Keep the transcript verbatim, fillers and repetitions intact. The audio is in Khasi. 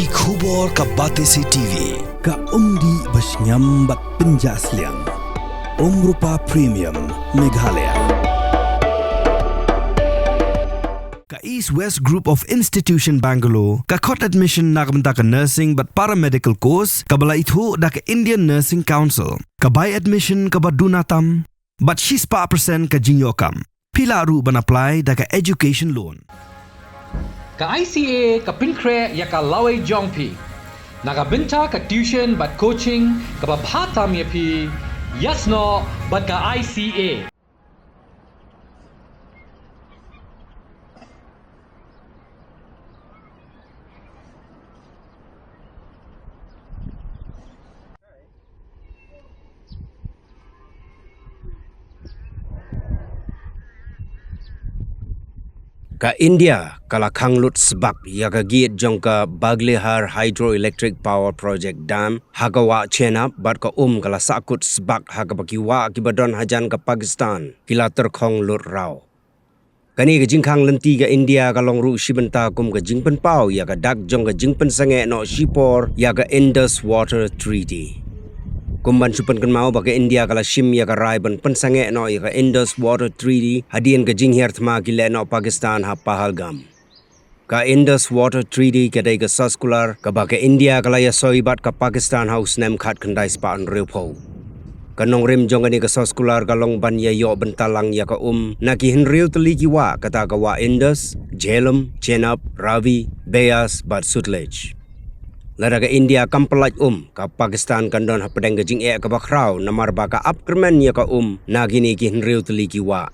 Ki khubor ka Batesi T V, ka umdih ba shngiam bad pynjah sliang. Umrupa Premium, Meghalaya. Ka East West Group of Institution Bangalore ka khot admission na ka bynta ka nursing bad paramedical course kaba la ithuh da ka Indian Nursing Council. Ka bai admission kaba duna tam bad shispah percent ka jingïoh kam. Phi lah ruh ban apply da ka education loan. Ka I C A ka pynkhreh ïa ka lawei jong phi na ka bynta ka tuition bad coaching kaba bha tam ïa phi, ïasnoh bad ka I C A. Ka India ka la khang lut sbak ïa ka gate jong ka Baghlihar Hydroelectric Power Project Dam ha ka wah Chenab, bad ka um ka la sahkut sbak ha kaba ki wah kiba don hajan ka Pakistan ki la tyrkhong lut raw. Kane ka jingkhang lynti ka India ka long ruh shi bynta kum ka jingpynpaw ïa ka dak jong ka jingpynsangeh noh shipor ïa ka Indus Water Treaty. Kum ban shu pynkynmaw ba ka India ka la shim ïa ka rai ban pynsangeh noh ïa ka Indus Water Treaty hadien ka jinghiar thma ki leh noh Pakistan ha Pahalgam. Ka Indus Water Treaty ka dei ka soskular kaba ka India ka la ïasoi bad ka Pakistan ha u snem khatkhyndai spah hynriewphew. Ka nongrim jong kane ka soskular ka long ban ïa ïoh bynta lang ïa ka um na ki hynriew tylli ki wah, kata ka wah Indus, Jhelum, Chenab, Ravi, Beas bad Sutlej. Lada ka India kam pyllait um, ka Pakistan kan don hapdeng ka jingeh kaba khraw namar ba ka ap kyrmen ïa ka um na kine ki hynriew tylli ki wah.